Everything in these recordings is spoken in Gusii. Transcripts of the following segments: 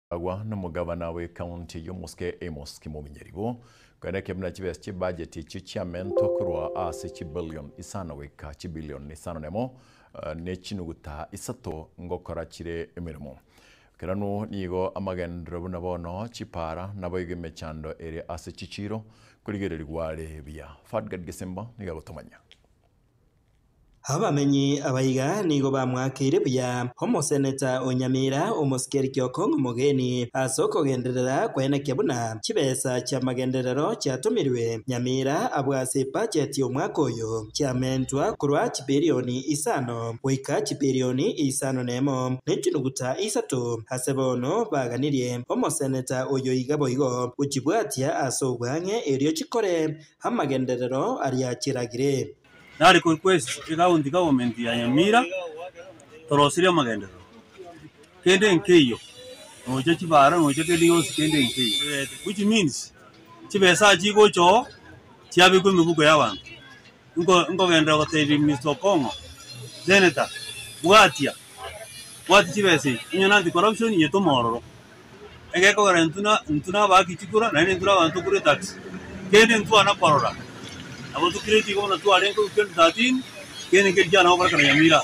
Agwa nomogabana bw'ecounty y'omosike Amos Kimuminyeribu, koeneke buna chibesa chi'ebudget echio chiamentwa korwa ase chibillion isano goika chibillion isano nemo ne chinuguta isato ngokora chire emeremo. Keranu nigo amagenderero buna bono chipara naboigo emechando ere ase chichiro korigererigwa are buya. Fadgard Gesimba nigo agotomanya. Abamenyi abaiga nigo bamwakeire buya omoseneta o Nyamira omosike Eric Okong'o Mogeni ase okogenderera koenekia buna chibesa chi'amagenderero chiatomirwe Nyamira abwo ase ebudget y'omwaka oyo chiamentwa korwa chibilioni isano goika chibilioni isano nemo ne chinuguta isato ase bono baganirie omoseneta oyo iga boigo gochibwatia ase obwang'e erio chikore amagenderero aria chiragire. Nare korequest ecounty government ya Nyamira torosirie amagenderero, kende nkeiyo, nocha chibara nocha kende gionsi kende nkeiyo, which means chibesa chigocha oo chiabekwa emibuko ya abanto. Nko nkogenderera gotebia Mister Okong'o, Senator, bwatia, bwatia chibesa echi, onye na anti corruption nyetome ororo. Egekogera intwe na intwe nabaaki chikura, naende intwe nabanto tokure etax, kende ntwana korora, nabo tokireti igo buna twarenge korwa 2013, kende nkeri kiana gokorekana Nyamira aa.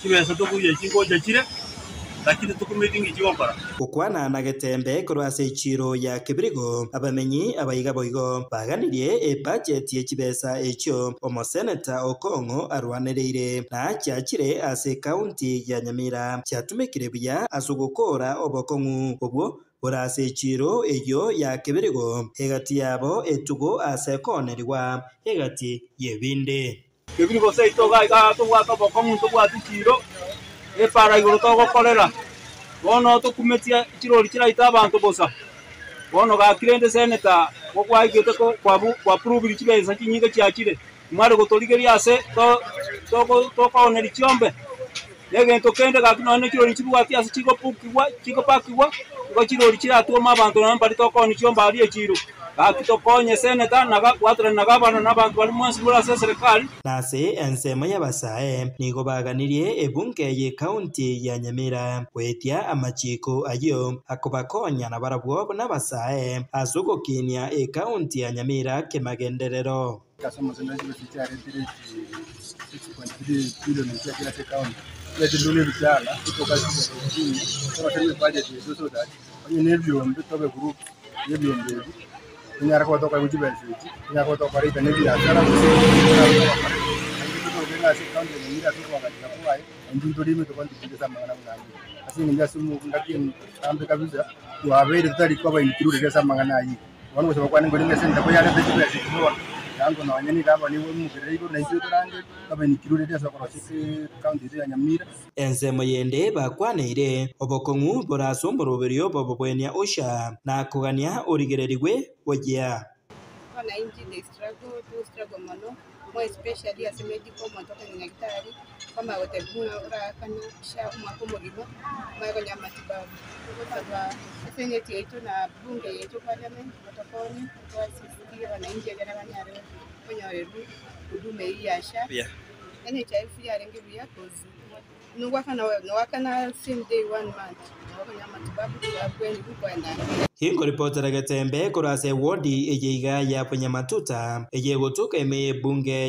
Chibesa tokoiywa chingocha chire, lakini tokumeti nki chigokora. Gokwana na getembe korwa ase echiiro ya Kebirigo, abamenyi abaiga boigo baganirie ebudget ye chibesa echio omoseneta Okong'o arwanereire na chiachire ase ekaunti ya Nyamira chiatumekire buya ase ogokoora obokong'u obwo bore ase echiiro eyio ya kebirigo, egati yabo etugo ase ekoonerigwa egati y'ebinde. Kebirigo seito iga iga tobwate obokong'u ntobwate chiiro, epara igoro togokorera, bono tokumetie chirori chiraite abanto bosa. Bono gaki rende seneta gokwaigete kwa-approve chibesa chinyinge chiachire. Mware gotorigeria ase tokooneria chiombe, na egento kende gaki nonya ne chirori nchibwati ase chigopukigwa chigopakigwa, igo chirori chiratwome abanto nonya mbaria tokoonia chiombe aria echiro. Gaki tokonye seneta na gwaterana na gavana na abanto baria mwensi more ase eserekari. Na ase ensemo y'abasae nigo baganirie ebunge y'ecounty ya Nyamira goetia amachiiko ayio akobakonya nabarabwo buna abasae ase ogokinia ecounty ya Nyamira kemagenderero. Ase omosemo chibesa chiaretire 6.3 billion chiachire ase ecounty, chiacheirwe na ebichara chitoka chibesa chinye toroserie ebudget yaito so that onye na ebiombe tobe group ya ebiombe ebi tonyare koba tokoegwa chibesa echi tonyare koba togokora either na ebiasara gose togokora naende totoke ng'a ase ecounty ya Nyamira ase okoagachera kwaye intwe ntorime tocontribute ase amang'ana buna ayio. Ase eng'encho ase engaki entambe kabisa twabeire totari koba included ase amang'ana ayio. Bono gose bakwane ngorenge ase engako yarente chibesa echi bono, yango nonya nigo abana nigo baimokerere igoro na intwe torangerie, tobe included ase okorosia ecounty yaito ya Nyamira. Ensemo yende bakwaneire, obokong'u bore ase omoroberio bw'obobwenia Usha, na kogania origererigwe goyia. Wananchi they struggle, to struggle mono, more especially ase medical omonto okogenda nyagetari, kwamanya gotebiwa ng'a oraakana SHA omwaka omogima, omanye konya amatibabu. Togosaba eseneti yaito na bunge yaito parliament batokonye toassistie wananchi ekero banyare konyorerwa huduma eywo ya SHA. NHIF yarenge buya coz Inkoripotera Getembe korwa ase ewodi eye iga ya Bonyamatuta, eye egotuka ime y'ebunge ya.